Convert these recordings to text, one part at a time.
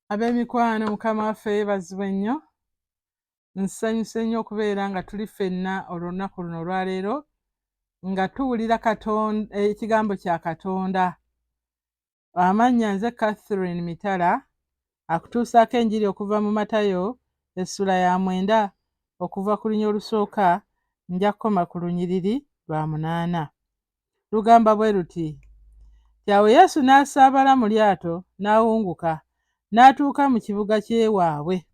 Ab'emikwano Mukama waffe yeebazibwe nnyo. Nsanyuse nnyo okubeera nga tuli ffenna olunaku luno olwaleero nga tuwulira Katonda, ekigambo kya Katonda. Amannya nze Catherine Mitala akutuusaako enjiri okuva mu Matayo essula ya mwenda okuva ku luny olusooka nja kukoma ku lunyiriri lwa munaana. Lugamba bwe luti nti awo Yesu n'asaabala mu lyato n'awunguka n'atuuka mu kibuga ky'ewaabwe.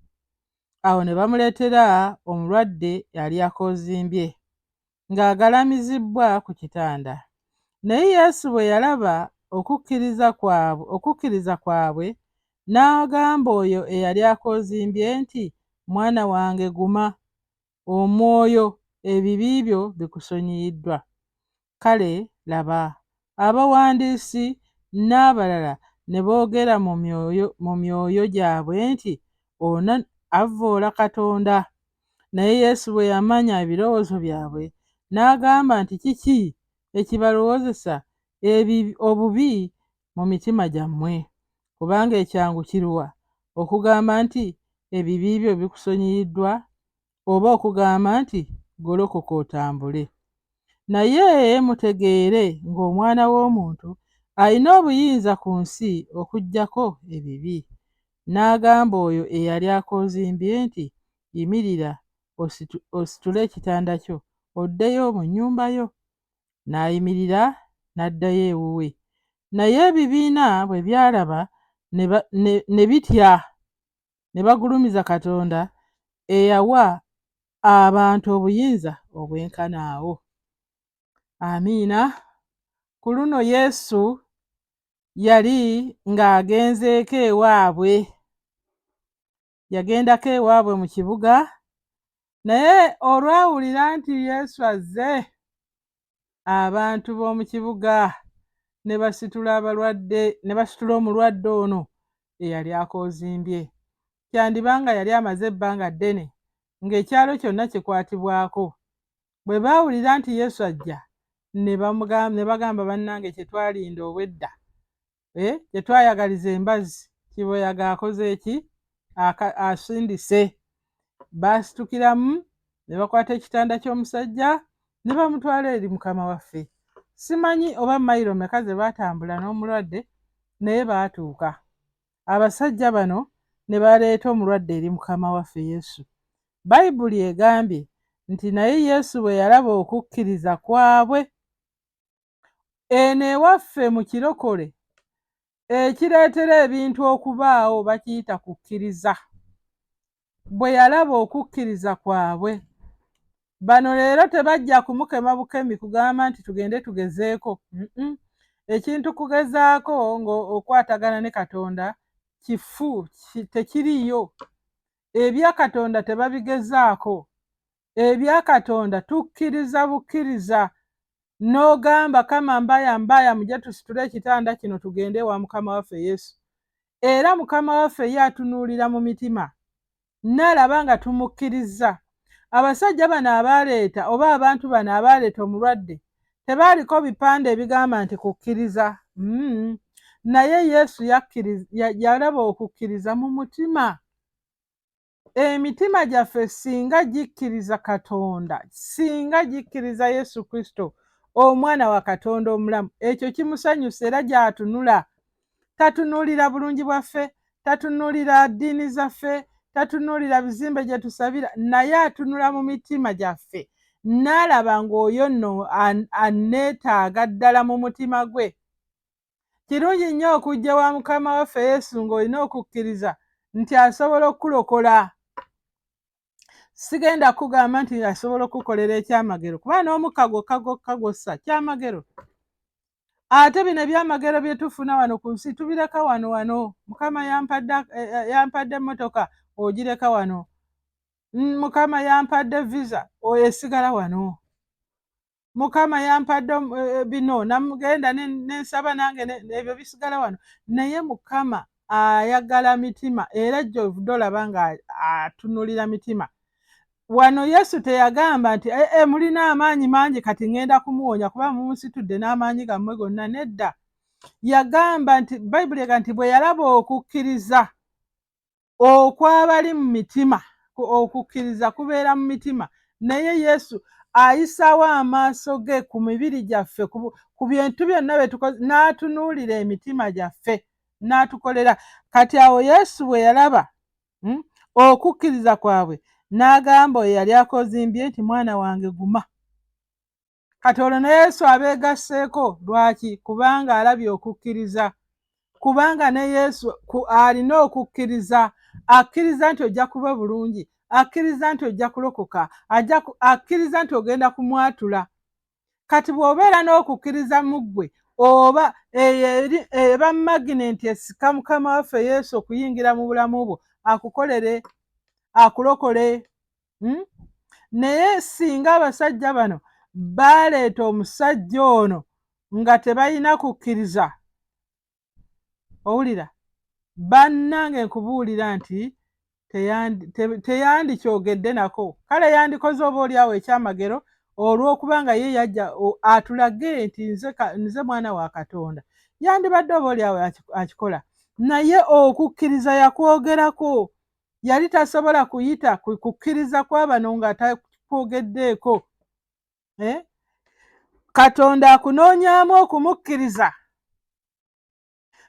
Awo ne bamuleetera omulwadde yali akoozimbye ng'agalamizibbwa ku kitanda. Naye Yesu bwe yalaba okukkiriza kwabwe okukkiriza kwabwe n'agamba oyo eyali akoozimbye nti, Mwana wange guma, omwoyo, ebibi byo bikusonyiyiddwa. Kale laba, abawandiisi n'abalala ne boogera mu myoyo mu myoyo gyabwe nti, Ono avvoola Katonda. Naye Yesu bwe yamanya ebirowoozo byabwe, n'agamba nti, Kiki ekibalowoozesa obubi mu mitima gyammwe? Kubanga ekyangu kiruwa, okugamba nti, Ebibi byo bikusonyiyiddwa, oba okugamba nti, Golokoka otambule? Naye mutegeere ng'Omwana w'omuntu alina obuyinza ku nsi okuggyako ebibi. N'agamba oyo eyali akoozimbye nti, Yimirira, ositule ekitanda kyo, oddeyo mu nnyumba yo. N'ayimirira n'addayo ewuwe. Naye ebibiina bwe byalaba ne, ne, ne bitya, ne bagulumiza Katonda eyawa abantu obuyinza obwenkana awo. Amiina. Ku luno Yesu yali ng'agenzeeko ewaabwe. Yagendako ewaabwe mu kibuga, naye olwawulira nti Yesu azze, abantu b'omu kibuga ne basitula abalwadde, ne basitula omulwadde ono eyali akoozimbye. Kyandiba nga yali amaze ebbanga ddene ng'ekyalo kyonna kikwatibwako. Bwe baawulira nti Yesu ajja, ne bagamba, bannange kye twalinda obwedda, eh, kye twayagaliza embazzi, kiboyaga akoze ki? Asindise. Baasitukiramu ne bakwata ekitanda ky'omusajja ne bamutwala eri Mukama waffe. Simanyi oba mayiro meka ze baatambula n'omulwadde, naye baatuuka. Abasajja bano ne baleeta omulwadde eri Mukama waffe Yesu. Bayibuli egambye nti naye Yesu bwe yalaba okukkiriza kwabwe, eno ewaffe mu kirokole ekireetera ebintu okubaawo bakiyita kukkiriza. Bwe yalaba okukkiriza kwabwe, bano leero tebajja kumukema bukemi kugamba nti tugende tugezeeko. Ekintu kugezaako ng'okwatagana ne Katonda kifu, tekiriiyo. Ebya Katonda tebabigezaako. Ebya Katonda tukkiriza bukkiriza n'ogamba kama mbaya mbaya mujje tusitule ekitanda kino tugende ewa Mukama waffe Yesu. Era Mukama waffe ye atunuulira mu mitima n'alaba nga tumukkirizza. Abasajja bano abaaleeta oba abantu bano abaaleeta omulwadde tebaaliko bipande ebigamba nti kukkiriza. Naye Yesu yalaba okukkiriza mu mutima. Emitima gyaffe singa gikkiriza Katonda, singa gikkiriza Yesu Kristo, Omwana wa Katonda omulamu, ekyo kimusanyusa era gy'atunula. Tatunuulira bulungi bwaffe, tatunuulira ddiini zaffe, tatunuulira bizimbe gye tusabira, naye atunula mu mitima gyaffe n'alaba ng'oyo nno anneetaaga ddala mu mutima gwe. Kirungi nnyo okujja ewa Mukama waffe Yesu ng'olina okukkiriza nti asobola okukulokola. Sigenda kugamba nti asobola okukukolera ekyamagero, kuba n'omukka gwokka gwokka gwossa kyamagero. Ate bino ebyamagero bye tufuna wano ku nsi tubireka wano wano. Mukama yampadde emmotoka, ogireka wano. Mukama yampadde visa, esigala wano. Mukama yampadde bino, namugenda nensaba nange ebyo bisigala wano. Naye Mukama ayagala mitima, era gy'ovudde olaba nga atunulira mitima. Wano Yesu teyagamba nti mulina amaanyi mangi kati ŋŋenda kumuwonya kuba mumusitudde n'amaanyi gammwe gonna. Nedda, yagamba nti, Bayibuli ega nti bwe yalaba okukkiriza. Okwabali mu mitima, okukkiriza kubeera mu mitima, naye Yesu ayisaawo amaaso ge ku mibiri gyaffe, ku bintu byonna bye tukoze, n'atunuulira emitima gyaffe n'atukolera. Kati awo Yesu bwe yalaba okukkiriza kwabwe, n'agamba oyo yali akozimbye nti, mwana wange guma. Kati olwo ne Yesu abeegasseeko. Lwaki? Kubanga alabye okukkiriza, kubanga ne Yesu alina okukkiriza. Akkiriza nti ojja kuba bulungi, akkiriza nti ojja kulokoka, akkiriza nti ogenda kumwatula. Kati bw'obeera n'okukkiriza mu ggwe, oba eyo eba magnet esika Mukama waffe Yesu okuyingira mu bulamu bwo, akukolere, akulokole. Naye singa abasajja bano baleeta omusajja ono nga tebalina kukkiriza, owulira bannange, nkubuulira nti teyandikyogedde nako. Kale yandikoze oba oliawo ekyamagero olw'okuba nga ye yajja atulage nti nze mwana wa Katonda, yandibadde oba oliawo akikola. Naye okukkiriza yakwogerako, yali tasobola kuyita kukkiriza kwa bano nga takwogeddeeko. Katonda akunoonyaamu okumukkiriza.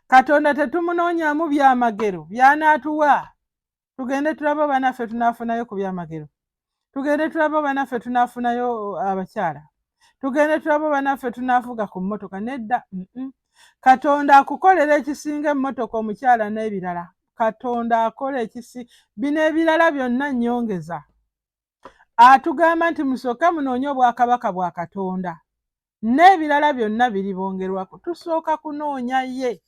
Katonda tetumunoonyaamu byamagero by'anaatuwa. Tugende tulabe oba naffe tunaafunayo ku byamagero, tugende tulabe oba naffe tunaafunayo abakyala, tugende tulabe oba naffe tunaafuga ku mmotoka. Nedda. Katonda akukolera ekisinga emmotoka, omukyala n'ebirala. Katonda akola ekisi bino ebirala byonna nnyongeza. Atugamba nti musooke munoonye obwakabaka bwa Katonda, n'ebirala byonna biribongerwako. Tusooka kunoonya ye,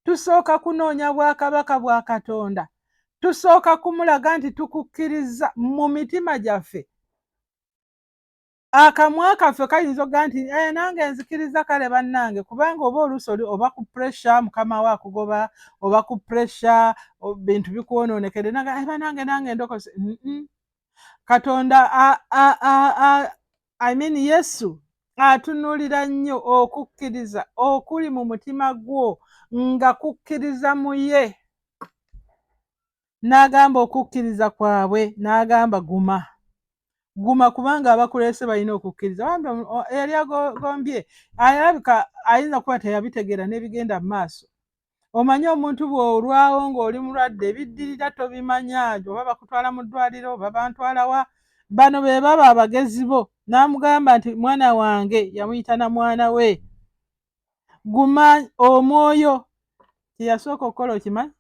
tusooka kunoonya bwakabaka bwa Katonda, tusooka kumulaga nti tukukkiriza mu mitima gyaffe. Akamwa kaffe kayinza okuga nti nange nzikiriza, kale bannange, kubanga oba oluusi oli oba ku pressure, mukama we akugoba, oba ku pressure, bintu bikwonoonekere, nange bannange, nange ndokose. Katonda, I mean Yesu atunuulira nnyo okukkiriza okuli mu mutima gwo nga kukkiriza mu ye. N'agamba okukkiriza kwabwe, n'agamba guma, guma, kubanga abakuleese balina okukkiriza. Bambi eyali agombye alabika ayinza kuba teyabitegeera n'ebigenda mu maaso. Omanyi omuntu bw'olwawo ng'oli mulwadde, ebiddirira tobimanya, oba bakutwala mu ddwaliro oba bantwalawa. Bano be baba abagezi bo. N'amugamba nti mwana wange, yamuyita na mwana we, guma omwoyo. Kyeyasooka okukola okimanyi?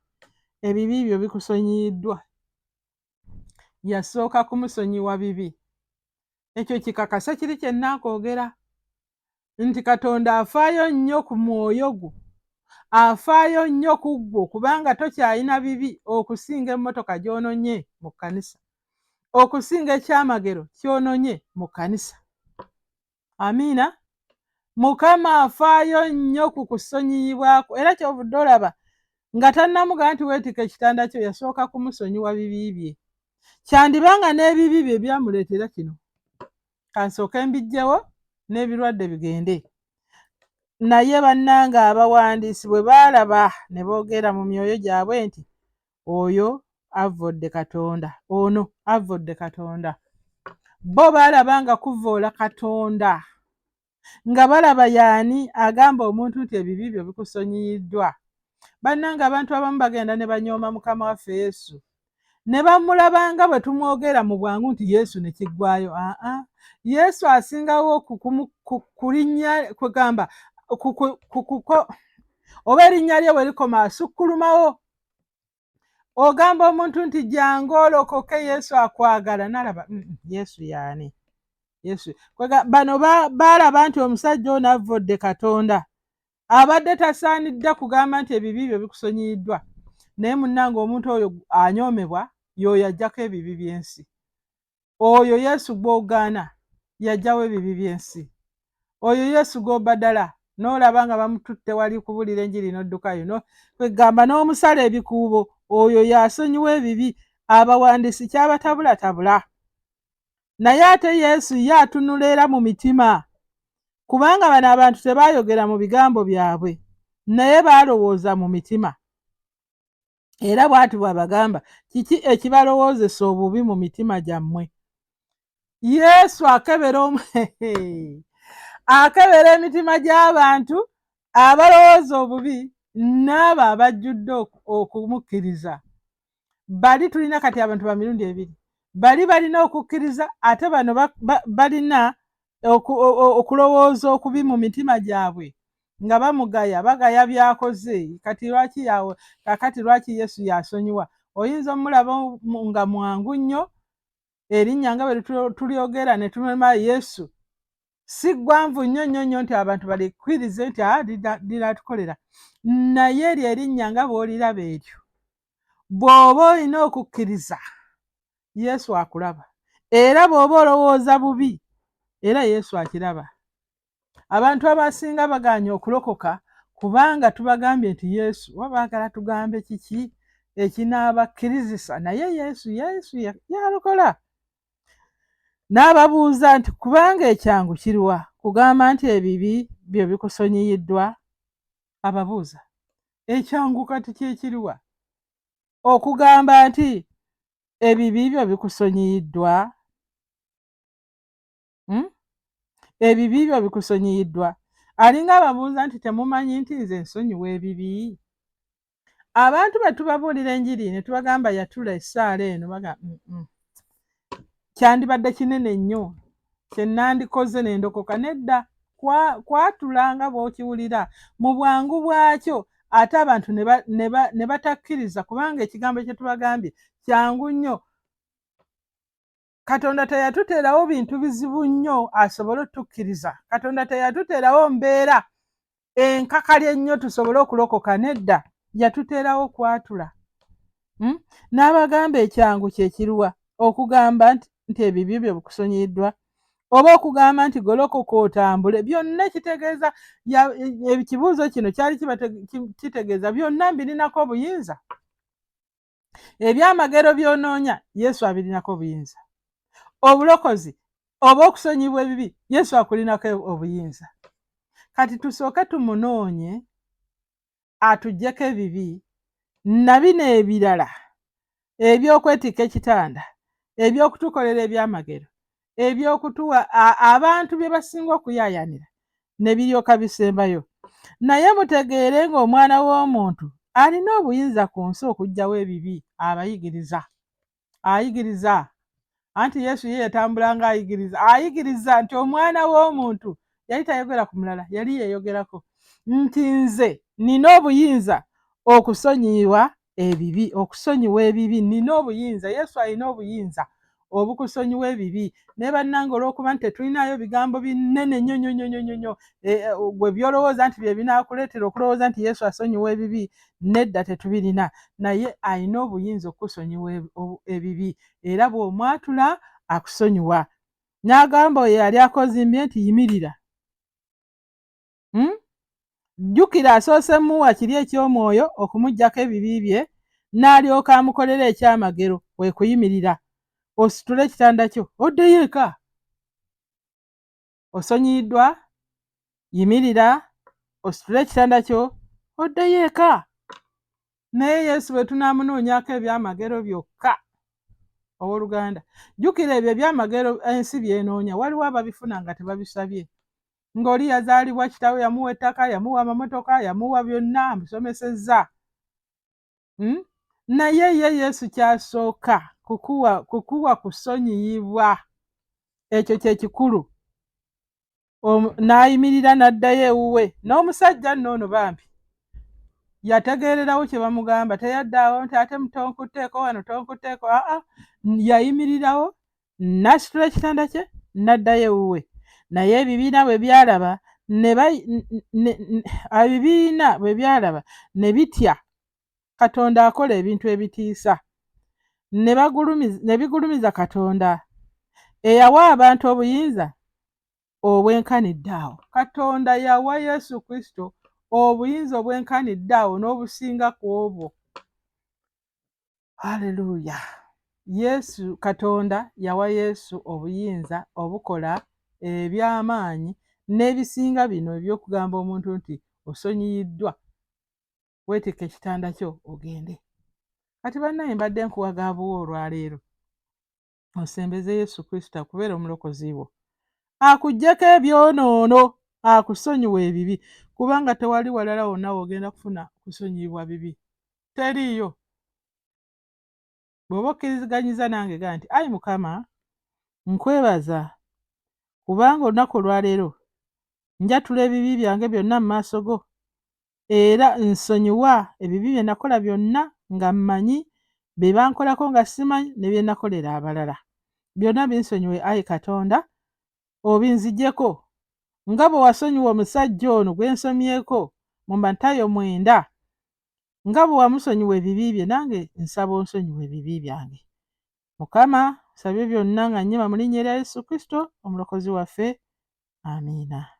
Ebibi byo bikusonyiyiddwa. Yasooka kumusonyiwa bibi. Ekyo kikakasa kiri kye nnaakwogera nti Katonda afaayo nnyo ku mwoyo gwo, afaayo nnyo ku ggwo, kubanga tokyalina bibi okusinga emmotoka gy'ononye mu kkanisa, okusinga ekyamagero ky'ononye mu kkanisa. Amiina. Mukama afaayo nnyo ku kusonyiyibwako, era kyovudde olaba nga tannamugamba nti weetika ekitanda kyo, yasooka kumusonyiwa bibi bye. Kyandibanga n'ebibi bye byamuleetera kino, kansooke mbijjewo n'ebirwadde bigende. Naye bannange abawandiisi bwe baalaba ne boogera mu myoyo gyabwe nti oyo avvodde Katonda, ono avvodde Katonda. Bo baalaba nga kuvvoola Katonda, nga balaba yaani agamba omuntu nti ebibi byo bikusonyiyiddwa. Bannange abantu abamu bagenda ne banyooma Mukama waffe Yesu, ne bamulabanga bwe tumwogera mu bwangu nti Yesu ne kiggwayo. Aa, Yesu asingawo kulinnya, kwegamba oba erinnya lye we likoma asukkulumawo. Ogamba omuntu nti jangu olokoke, Yesu akwagala, nalaba Yesu yaani Yesu. Bano baalaba nti omusajja ono avvodde Katonda, abadde tasaanidde kugamba nti ebibi byo bikusonyiyiddwa. Naye munnange, omuntu oyo anyoomebwa y'oyo ajjako ebibi by'ensi. Oyo Yesu gw'ogaana yajjawo ebibi by'ensi. Oyo Yesu gw'obadala n'olaba nga bamututte wali kubulira enjiri n'oddukayo, no kwegamba n'omusala ebikuubo, oyo y'asonyiwa ebibi. Abawandiisi kyabatabulatabula, naye ate Yesu ye atunula era mu mitima, kubanga bano abantu tebaayogera mu bigambo byabwe, naye baalowooza mu mitima. Era bw'ati bw'abagamba, kiki ekibalowoozesa obubi mu mitima gyammwe? Yesu akebera akebera emitima gy'abantu abalowooza obubi n'abo abajjudde okumukkiriza. Bali tulina kati abantu ba mirundi ebiri, bali balina okukkiriza, ate bano balina okulowooza okubi mu mitima gyabwe nga bamugaya, bagaya by'akoze. Kati lwaki yawe, kakati lwaki Yesu yasonyiwa? Oyinza omulaba nga mwangu nnyo, erinnya nga bwe tulyogera ne tumema Yesu si ggwanvu nnyo nnyo nnyo nti abantu balikkirize nti a linaatukolera, naye eryo erinnya nga bw'oliraba eryo, bw'oba olina okukkiriza Yesu akulaba, era bw'oba olowooza bubi era Yesu akiraba. Abantu abasinga bagaanye okulokoka kubanga tubagambye nti Yesu, oba baagala tugambe kiki ekinaabakkirizisa, naye Yesu, Yesu yalokola. N'ababuuza nti, kubanga ekyangu kiruwa, kugamba nti ebibi byo bikusonyiyiddwa? Ababuuza, ekyangu kati kye kiruwa, okugamba nti ebibi byo bikusonyiyiddwa? Ebibi byo bikusonyiyiddwa. Alinga ababuuza nti temumanyi nti nze nsonyiwa ebibi? Abantu bwe tubabuulira enjiri ne tubagamba yatula essaala eno, baga kyandibadde kinene nnyo kye nandikoze ne ndokoka. Nedda, kwatula nga bw'okiwulira mu bwangu bwakyo, ate abantu ne batakkiriza kubanga ekigambo kye tubagambye kyangu nnyo. Katonda teyatuteerawo bintu bizibu nnyo asobole otukkiriza. Katonda teyatuteerawo mbeera enkakali ennyo tusobole okulokoka. Nedda, yatuteerawo kwatula. N'abagamba ekyangu kye kiruwa, okugamba nti ebibi byo bikusonyiyiddwa, oba okugamba nti golokoka otambule? Byonna kitegeeza, ekibuuzo kino kyali kitegeeza byonna mbirinako obuyinza. Ebyamagero by'onoonya Yesu abirinako obuyinza. Obulokozi oba okusonyibwa ebibi Yesu akulinako obuyinza. Kati tusooke tumunoonye atuggyeko ebibi na bino ebirala, eby'okwetikka ekitanda, eby'okutukolera ebyamagero, ebyokutuwa abantu bye basinga okuyaayaanira, ne biryoka bisembayo. Naye mutegeere ng'Omwana w'omuntu alina obuyinza ku nsi okuggyawo ebibi. Abayigiriza, ayigiriza, anti Yesu ye yatambula ng'ayigiriza, ayigiriza nti Omwana w'omuntu, yali tayogera ku mulala, yali yeeyogerako nti nze nina obuyinza okusonyiwa ebibi, okusonyiwa ebibi nina obuyinza. Yesu alina obuyinza obukusonyiwa ebibi. Naye bannange, olw'okuba nti tetulinayo bigambo binene nnyo nnyo nnyo nnyo nnyo gwe byolowooza nti bye binaakuleetera okulowooza nti Yesu asonyiwa ebibi, nedda, tetubirina. Naye alina obuyinza okukusonyiwa ebibi, era bw'omwatula akusonyiwa. N'agamba oyo yali akozimbye nti yimirira. Jjukira asoose muwa kiri eky'omwoyo okumuggyako ebibi bye, n'alyoka amukolera ekyamagero, kwe kuyimirira, ositule ekitanda kyo oddeyo eka. Osonyiyiddwa, yimirira, ositule ekitanda kyo oddeyo eka. Naye Yesu bwe tunaamunoonyaako ebyamagero byokka, owooluganda, jjukira ebyo ebyamagero ensi byenoonya, waliwo ababifuna nga tebabisabye. Ng'oli yazaalibwa kitaawe yamuwa ettaka, yamuwa amamotoka, yamuwa byonna, amusomesezza. Naye ye Yesu kyasooka kukuwa kusonyiyibwa, ekyo kye kikulu. N'ayimirira n'addayo ewuwe. N'omusajja nno ono bambi yategeererawo kye bamugamba, teyaddaawo nti ate tonkutteko wano, tonkutteeko, aa, yayimirirawo n'asitula ekitanda kye n'addayo ewuwe. Naye ebibiina bwe byalaba ebibiina bwe byalaba ne bitya Katonda akola ebintu ebitiisa, ne bigulumiza Katonda eyawa abantu obuyinza obwenkanidde awo. Katonda yawa Yesu Kristo obuyinza obwenkanidde awo n'obusinga ku obwo. Haleluya! Yesu, Katonda yawa Yesu obuyinza obukola eby'amaanyi n'ebisinga bino eby'okugamba omuntu nti osonyiyiddwa, weetikka ekitanda kyo ogende. Kati bannaye mbadde nkuwa ga buwa olwaleero. Osembeze Yesu Kristo akubeera omulokozi wo, akuggyeko ebyonoono, akusonyiwa ebibi, kubanga tewali walala wonna w'ogenda kufuna kusonyiyibwa bibi, teriiyo. Bw'oba okkiriziganyiza nange gaa nti, Ayi Mukama, nkwebaza kubanga olunaku olwaleero njatula ebibi byange byonna mu maaso go, era nsonyiwa ebibi bye nakola byonna nga mmanyi, bye bankolako nga simanyi, ne bye nakolera abalala. Byonna binsonyiwe, ayi Katonda, obinzigyeko nga bwe wasonyiwa omusajja ono gwe nsomyeko mu Matayo 9, nga bwe wamusonyiwa ebibi bye, nange nsaba onsonyiwe ebibi byange. Mukama, nsabye byonna nga nnyima mu linnya erya Yesu Kristo omulokozi waffe. Amiina.